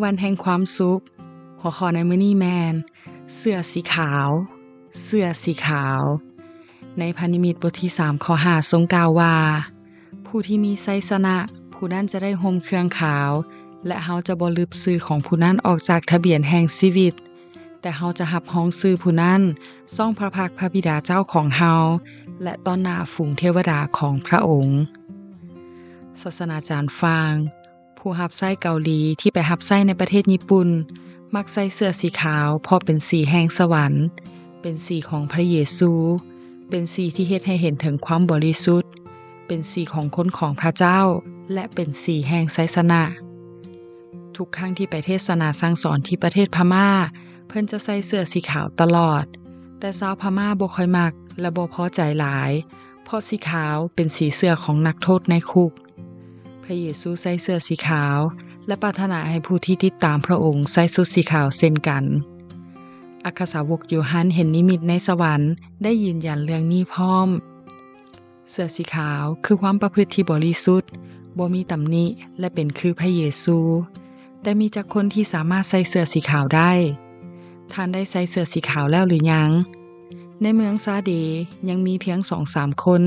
ວັນແຫ່ງຄວາມສຸກ. ຫົວຂໍ້ໃນມື້ນີ້ແມ່ນ ເສື້ອສີຂາວ, ເສື້ອສີຂາວ. ໃນພະນິມິດບົດທີສາມ ຂໍ້ຫ້າ ຊົງກ່າວວ່າ, ຜູ້ທີ່ມີໄຊຊະນະ, ຜູ້ນັ້ນຈະໄດ້ຫົ່ມເຄື່ອງຂາວ, ແລະ ເຮົາຈະບໍ່ລຶບຊື່ຂອງຜູ້ນັ້ນອອກຈາກທະບຽນແຫ່ງຊີວິດ, ແຕ່ເຮົາຈະຮັບຮອງຊື່ຜູ້ນັ້ນຊ່ອງພະພັກພະບິດາເຈົ້າຂອງເຮົາ ແລະ ຕໍ່ໜ້າຝູງເທວະດາຂອງພະອົງ. ສາສະນາຈານຟາງ ຜູ້ຮັບໃຊ້ເກົາຫຼີທີ່ໄປຮັບໃຊ້ໃນປະເທດຍີ່ປຸ່ນ ມັກໃສ່ເສື້ອສີຂາວ ເພາະເປັນສີແຫ່ງສະຫວັນ, ເປັນສີຂອງພະເຢຊູ, ເປັນສີທີ່ເຮັດໃຫ້ເຫັນເຖິງຄວາມບໍລິສຸດ, ເປັນສີຂອງຄົນຂອງພະເຈົ້າ ແລະ ເປັນສີແຫ່ງໄຊຊະນະ. ທຸກຄັ້ງທີ່ໄປເທດສະໜາສັ່ງສອນທີ່ປະເທດພະມ້າ, ເພິ່ນຈະໃສ່ເສື້ອສີຂາວຕະຫຼອດ, ແຕ່ຊາວພະມ້າບໍ່ຄ່ອຍມັກ ແລະ ບໍ່ພໍໃຈຫຼາຍ, ເພາະສີຂາວເປັນສີເສື້ອຂອງນັກໂທດໃນຄຸກ. ພະເຢຊູໃສ່ເສື້ອສີຂາວ ແລະ ປາດຖະໜາໃຫ້ຜູ້ທີ່ຕິດຕາມພະອົງໃສ່ຊຸດສີຂາວເຊັ່ນກັນ. ອັກຄະສາວົກໂຢຮັນເຫັນນິມິດໃນສະຫວັນ ໄດ້ຢືນຢັນເລື່ອງນີ້ພ້ອມ. ເສື້ອສີຂາວຄືຄວາມປະພຶດທີ່ບໍລິສຸດ, ບໍ່ມີຕຳໜິ ແລະ ເປັນຄືພະເຢຊູ. ແຕ່ມີຈັກຄົນທີ່ສາມາດໃສ່ເສື້ອສີຂາວໄດ້? ທ່ານໄດ້ໃສ່ເສື້ອສີຂາວແລ້ວຫຼືຍັງ? ໃນເມືອງຊາເດ ຍັງມີພຽງສອງສາມຄົນ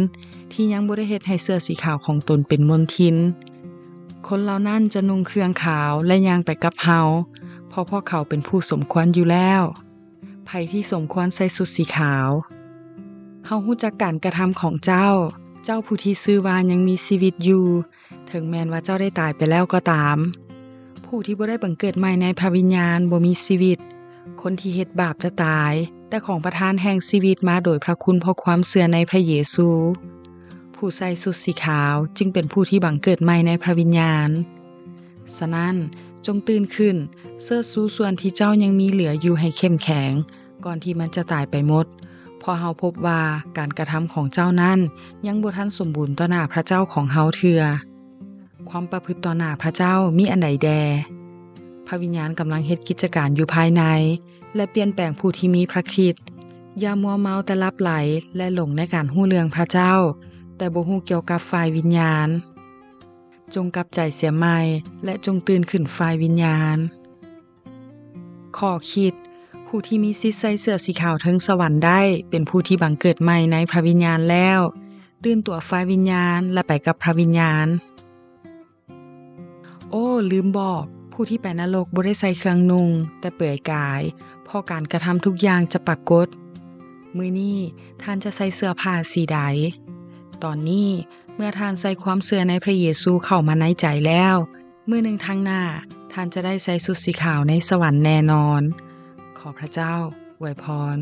ທີ່ຍັງບໍ່ໄດ້ເຮັດໃຫ້ເສື້ອສີຂາວຂອງຕົນເປັນມົນທິນ. ຄົນເຫຼົ່ານັ້ນຈະນຸ່ງເຄື່ອງຂາວ ແລະ ຍ່າງໄປກັບເຮົາ, ເພາະພວກເຂົາເປັນຜູ້ສົມຄວນຢູ່ແລ້ວ. ໃຜທີ່ສົມຄວນໃສ່ຊຸດສີຂາວ? ເຮົາຮູ້ຈັກການກະທຳຂອງເຈົ້າ, ເຈົ້າຜູ້ທີ່ຊື່ວ່າຍັງມີຊີວິດຢູ່, ເຖິງແມ່ນວ່າເຈົ້າໄດ້ຕາຍໄປແລ້ວກໍຕາມ. ຜູ້ທີ່ບໍ່ໄດ້ບັງເກີດໃໝ່ໃນພະວິນຍານບໍ່ມີຊີວິດ. ຄົນທີ່ເຮັດບາບຈະຕາຍ, ແຕ່ຂອງປະທານແຫ່ງຊີວິດມາໂດຍພະຄຸນເພາະຄວາມເຊື່ອໃນພະເຢຊູ. ຜູ້ໃສ່ຊຸດສີຂາວຈຶ່ງເປັນຜູ້ທີ່ບັງເກີດໃໝ່ໃນພະວິນຍານ. ສະນັ້ນ, ຈົ່ງຕື່ນຂຶ້ນ, ເຊີດຊູສ່ວນທີ່ເຈົ້າຍັງມີເຫຼືອຢູ່ໃຫ້ເຂັ້ມແຂງ, ກ່ອນທີ່ມັນຈະຕາຍໄປໝົດ, ເພາະເຮົາພົບວ່າການກະທຳຂອງເຈົ້ານັ້ນຍັງບໍ່ທັນສົມບູນຕໍ່ໜ້າພະເຈົ້າຂອງເຮົາເທື່ອ. ຄວາມປະພຶດຕໍ່ໜ້າພະເຈົ້າມີອັນໃດແດ່? ພະວິນຍານກຳລັງເຮັດກິດຈະການຢູ່ພາຍໃນ ແລະ ປ່ຽນແປງຜູ້ທີ່ມີພະຄຣິດ. ຢ່າມົວເມົາແຕ່ຫຼັບໄຫຼ ແລະ ຫຼົງໃນການຮູ້ເລື່ອງພະເຈົ້າ, ແຕ່ບໍ່ຮູ້ກ່ຽວກັບຝ່າຍວິນຍານ. ຈົ່ງກັບໃຈເສຍໃໝ່ ແລະ ຈົ່ງຕື່ນຂຶ້ນຝ່າຍວິນຍານ. ຂໍ້ຄິດ, ຜູ້ທີ່ມີສິດໃສ່ເສື້ອສີຂາວເທິງສະຫວັນໄດ້ ເປັນຜູ້ທີ່ບັງເກີດໃໝ່ໃນພະວິນຍານແລ້ວ, ຕື່ນຕົວຝ່າຍວິນຍານ ແລະ ໄປກັບພະວິນຍານ. ໂອ້, ລືມບອກ, ຜູ້ທີ່ໄປນະລົກບໍ່ໄດ້ໃສ່ເຄື່ອງນຸ່ງ, ແຕ່ເປືອຍກາຍ, ເພາະການກະທຳທຸກຢ່າງຈະປາກົດ. ມື້ນີ້ທ່ານຈະໃສ່ເສື້ອຜ້າສີໃດ? ຕອນນີ້, ເມື່ອທ່ານໃສ່ຄວາມເຊື່ອໃນພະເຢຊູເຂົ້າມາໃນໃຈແລ້ວ, ມື້ໜຶ່ງທາງໜ້າ, ທ່ານຈະໄດ້ໃສ່ຊຸດສີຂາວໃນສະຫວັນແນ່ນອນ. ຂໍພະເຈົ້າອວຍພອນ.